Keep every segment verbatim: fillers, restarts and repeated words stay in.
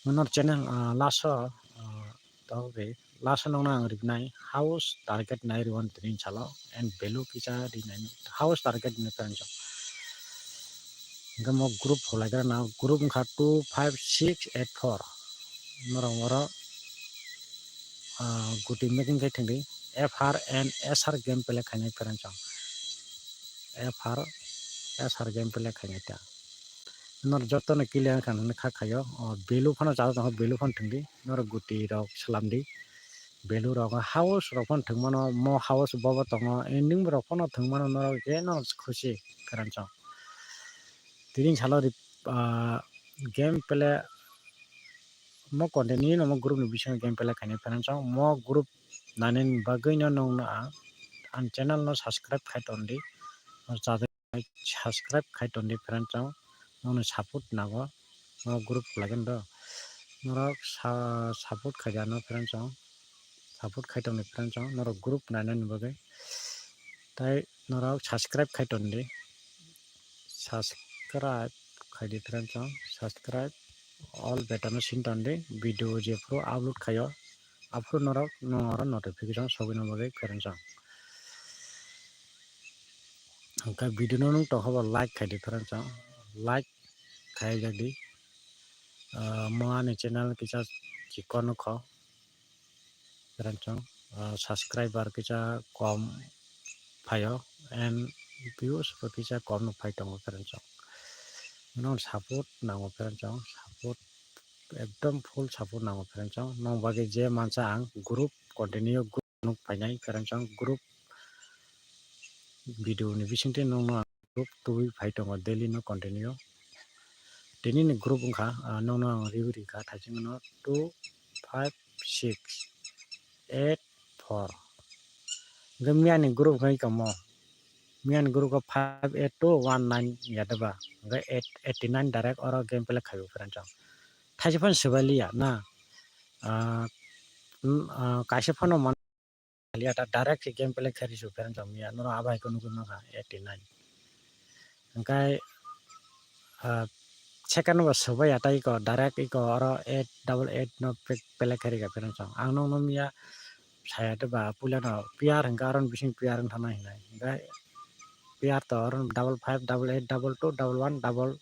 Nor channel, ah, last o, ah, to be last o nokno ang rwnai house target nai rw tini salo and value kisa rinai house target ni friends. Hingke mo group hulai gra na group wngkha two five six eight four. Norok oro, ah, guti making khe thwngdi F R and S R game play khainai friends. F R S R game play khainai ta. Nor jotono clear wngkha nini kha khaio. O value phano chajak tongo, value phano thwngdi. Norok guti rok swlamdi. Value rok house rok phano thwngmano, mo house bobo tongo, ending rok phano thwngmano norok jeno khusi kwrwngsa. Tini salo ri-, ah, game play mo continue no mo group ni bisingo game play khainai friends. Mo group nanani bagwi no nongno ang, ang channel no subscribe khai tondi. Subscribe khai tondi friends, nokni support nango, o group khlaikhe do, norok sa-, support khaidi ano friends, support khai tongdi friends, norok group nainani bagwi, tai norok subscribe khai tondi, subscribe khaidi friends, subscribe all button no sin tondi, video jephuru upload khaio, aphuru norok, norok notification sogwino bagwi friends. Hwnkhe video no nwng tongkha bo like khaidi friends, like khaijak di. Ah, mo ani channel kisa chikon kho friends, ah, subscriber kisa kom phaio and views bo kisa kom no phai tongo friends. Nwng support nango friends, support ekdom full support nango friends. Nwng bagwi je mansa ang group continue group nuk painai friends, group video ni bisingtwi nokno ang group tubui phai tongo daily no continue. Tini ni group wngkha, ah, nokno ang review rikha thaisingno two five six eight four. Hwnkhe miyani group wngkha ikomo, miyani group o five eight two one nine yadaba, hwnkhe eight, eighty nine direct oro game play khaio friends. Thaisa phano swbai liya na, ah, mm, ah, kaisa phano man liya ta direct se game play khe risu friends, miya norok abo hai khe nugwi mankha eighty nine. Hwnkhe, ah, second bo swbai ya ta iko direct iko oro eight double eight no pe-, play khe rikha friends. Ang nokno miya saya de ba puila no player hwnkhe aro bising player wng thangna hinai. Hwnkhe player to oro double five, double eight, double two, double one, double,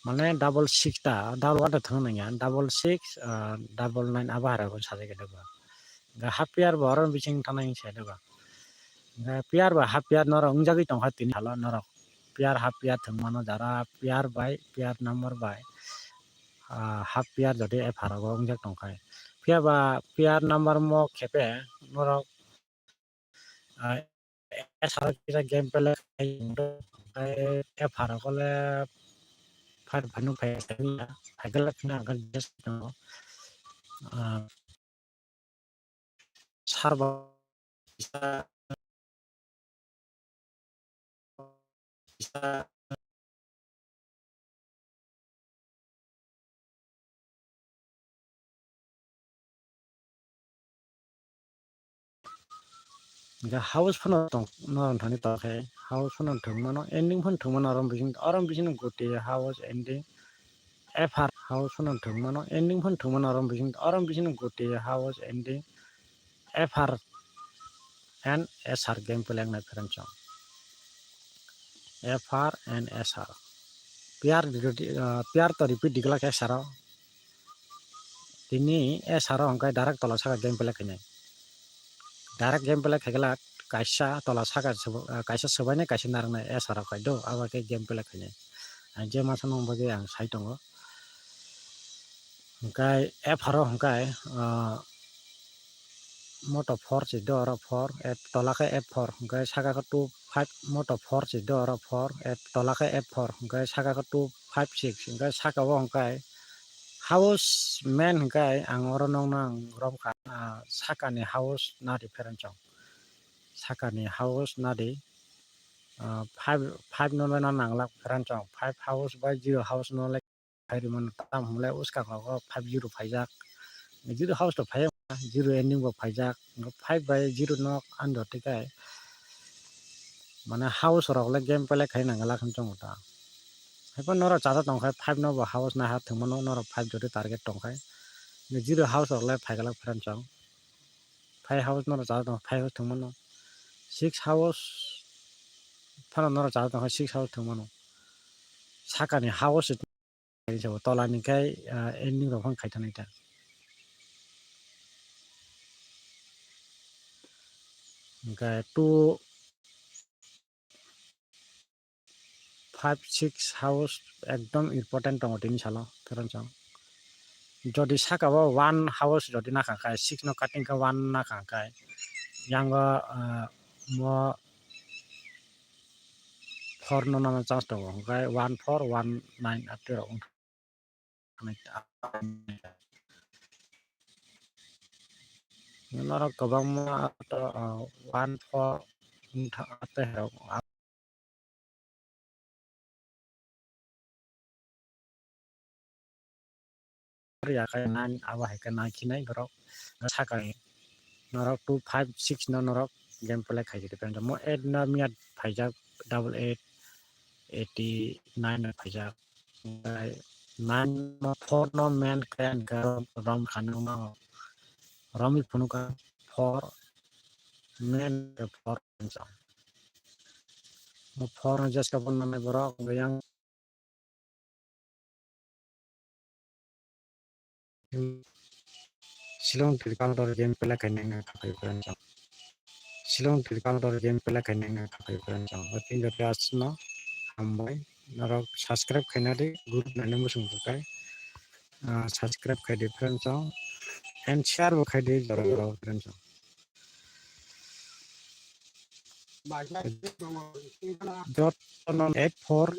mane double six ta, double one ta thang nangya, double six, ah, double nine abo hai rok sajagwi dogo. Hwnkhe half player bo oro bising thangna hinwi sai dogo. Hwnkhe player ba half player norok wngjagwi tongkha tini salo norok. Player half player thwngmano jara player bai player number bai, ah, half player jodi F R rogo wngjak tongkha. Phiya ba player number mo khepe norok, ah, S R o kisa game play khai tongkha, F R rogo le five phano phai ya, phai glak phano ang khe just tongo. Ah, sar bo kisa, kisa Hwnkhe house phano tong, norok thani tong khe house phano thwng mano, ending phano thwng mano, oro bising, oro bising goti house ending F R house phano thwng mano, ending phano thwng mano, oro bising, oro bising goti house ending F R and S R game play wngnai friends chwng. F R and S R. Player, ah, player to repeat diglak S R o. Tini S R o hwnkhe direct tola saka game play khainai. Direct game play khaiglak kaisa tola saka, ah, kaisa swbainai, kaisa narwknai S R o khai do, abo khe game play khainai. Ang je masa nung bagwi ang sai tongo. Hwnkhe F R o hwnkhe, ah, moto four se do oro four, F, tola khe F four, hwnkhe saka khe two five, moto four se do oro four, F, tola khe F four, hwnkhe saka khe two five six, hwnkhe saka o hwnkhe house main hwnkhe ang oro nokno ang romkha, ah, sakani house nadi friends chwng, sakani house nadi, ah, five, five no le na nanglak friends chwng, five house bai zero house no le. Phai rwmani tamo hwnle uskang rogo five zero phaijak, zero house to phai zero ending bo phaijak, five bai zero no under tikai mane house rok le game play khai nang glak hinwi chongo ta. Haiphano norok chajak tongkha, five no bo house naha thwngmano, norok five jodi target tongkha. Zero house rok le phaigalak friends chong. Five house norok chajak tongkha, five house thwngmano. Six house phano norok chajak tongkha, six house thwngmano. Sakani house se tolani khai, ah, ending rok phano khaithanai ta. Hwnkhe two, five, six house ekdom important tongo tini salo, friends chong. Jodi saka o one house jodi nakha khai, six no cutting khe one nakha khai, yango, ah, mo four no nana chance tongo, hwnkhe one four, one nine atwi rok wngkha. Norok kwbangma to, ah, one four wngkha tei rok. Ya khe nine abo hai khe nine khinai borok sakani norok two five six no norok game play khai jodi friends chong. Mo eight no miyat phaijak, double eight, eighty nine no phaijak. Nine no four no main khe ang khe rom khanung no romwi phunukha four main khe four friends chong. Mo four no jeska phunuknai borok yang Shillong Tricolor game play khainai wngkha khayo friends chong. Shillong Tricolor game play khainai wngkha khayo friends chong. O tin jati asno hambai. Norok subscribe khaina di group nani musung bukai. Ah, subscribe khai di friends chong. And share bo khai di jora jora friends chong. Jotono eight four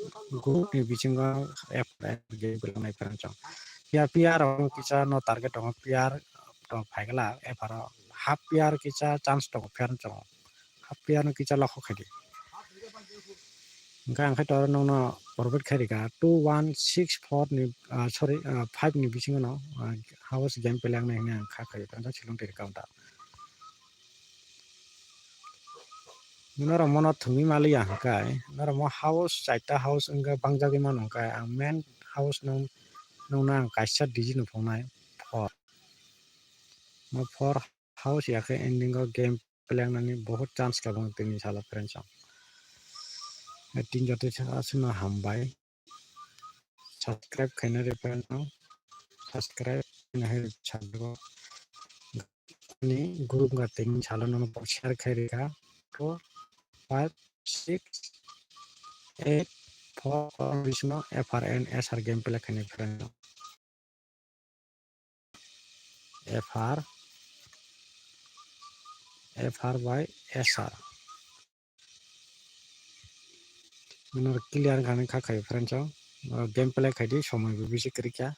group ni bisingo F R game belai nai friends chong. P R, P R rok kisa no target tongo, P R rok phaigala F R o half P R kisa chance tongo friends chong. Half P R no kisa lokho khaidi. Hwnkhe ang khe toro nokno provide khairika two one six four ni, ah, sorry, ah, five ni bisingo no, ah, house game play wngnai hwnwi ang kha khaio friends chong, Shillong Tricolor. Norok mono thwngwi maliya hwnkhe, norok mo house, chaita house wngkha bangjagwi mano hwnkhe, ang main house no, nokno ang kaisa digit no phunuknai four. Mo four house ya khe ending o game play wngnani bohut chance tabang tini salo friends chong. Tin jotoi aswkno hambai. Subscribe khaina rw friends chong. Subscribe khaina hai sabjak ni group ga tini salo nono share khai rikha. Four, five, six, eight, four, four bisino F R and S R game play khaina friends chong. F R, F R by S R. Noro clear wngkha nini kha khaio friends o. Noro game play khaidi, somoi bo bisi kwrwi kha.